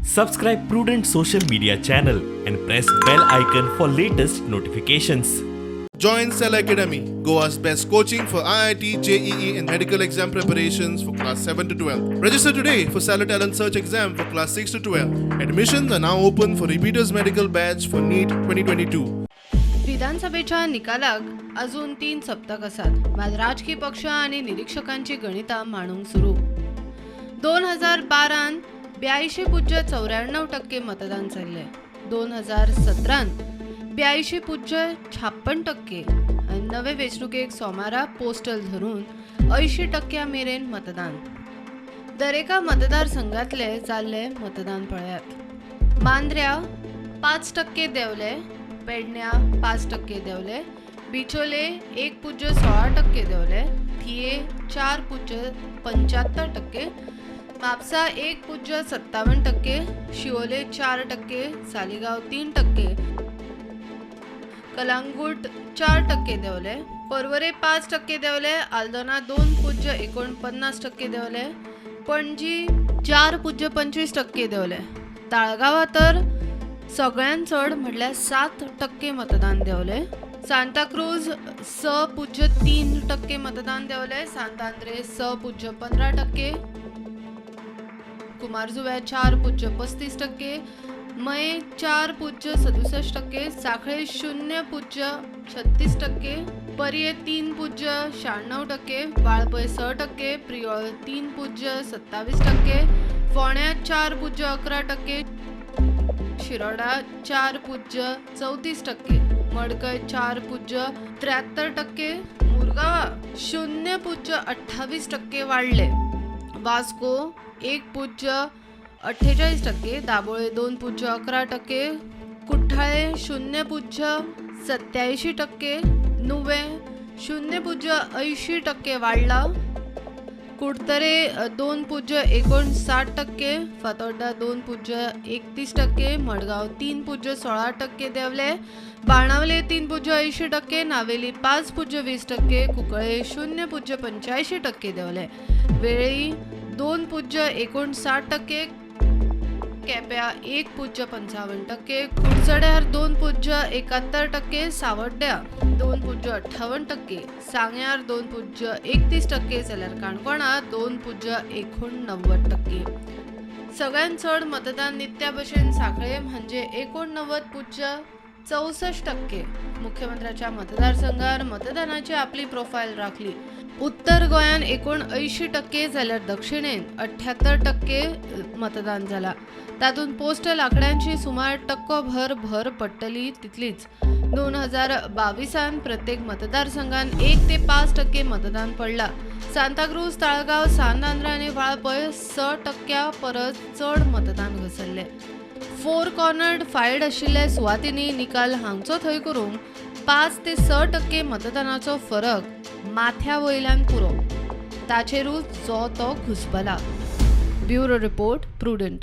Subscribe Prudent social media channel and press bell icon for latest notifications. Join Cell Academy, Goa's best coaching for IIT, JEE, and medical exam preparations for class 7 to 12. Register today for Stellar Talent Search exam for class 6 to 12. Admissions are now open for repeaters medical batch for NEET 2022. विधानसभेच्या निकालाक अजून 3 सप्तक आसात. मात राजकी पक्ष आनी निरिक्षकांची गणितां मांडूंक सुरू. 2012 82.94% मतदान जाल्लें. 2017 82.56% आनी नवे वेंचणुकेक सोमारा पोस्टल धरून 80% मेरेन मतदान. दरेका मतदारसंघातले जाल्ले मतदान पळयात. मांद्र्या 5% देंवले, पेडण्या 5% देंवले, बिचोले 1.16% देंवले, थिये 4.75%, म्हापसा 1.57%, शिवोले 4%, सालिगांव 3%, कलांगूट 4% देंवले, पर्वरे 5% देंवले, आल्दोना 2.49% देंवले, पणजी 4.25% देंवले. ताळगांवां तर सगळ्यांत चड म्हटल्यार 7% मतदान देंवलें. सांताक्रूज 6.3% मतदान देंवलें, सांत आंद्रे 6.15%, कुमारजुव्या 4.35%, मये 4.67%, सांखळे 0.36%, पर्ये 3.96%, वाळपय 6%, प्रियोळ 3.27%, फोंड्या 4.11%, शिरोडा 4.34%, मडकय 4.73%, मुरगांवा 0.28% वाडले, वास्को 1.48%, दाबोळे 2.11%, कुठ्ठाळे 0.87%, नुवें 0.80% वाडला, कुडतरे 2.59%, फातोड्डा 2.31%, मडगांव 3.16% देंवले, बाणावले 3.80%, नावेली 5.20%, कुंकळे 0.85% देंवले, वेळ्ळी 2.59%, केप्यां 1.55%, कुडचड्यार 2.71%, सावड्ड्या 2.58%, सांग्यार 2.31% जाल्यार काणकोणा 2.89%. सगळ्यांत चड मतदान नित्या भशेन सांखळे म्हणजे 89.64%. मुख्यमंत्र्याच्या मतदारसंघार मतदानाची आपली प्रोफायल राखली. उत्तर गोंयान 79% जाल्यार दक्षिणेन 78% मतदान जाला. तातूंत पोस्टल आंकड्यांची सुमार टक्को भर भर पडटली तितलीच. 2022 प्रत्येक मतदारसंघात 1 ते 5% मतदान पडला. सांताक्रूज, ताळगांव, सांत आंद्रे आनी वाळपय 6% परस चड मतदान घसरलें. फोर कॉर्नर्ड फायड आशिल्ल्या सुवातींनी निकाल हांगचो थंय करूंक 5 ते 6% मतदानाचो फरक माथ्या वयल्यान पुरो. ताचेरूच जो तो घुसपला. Bureau report, Prudent.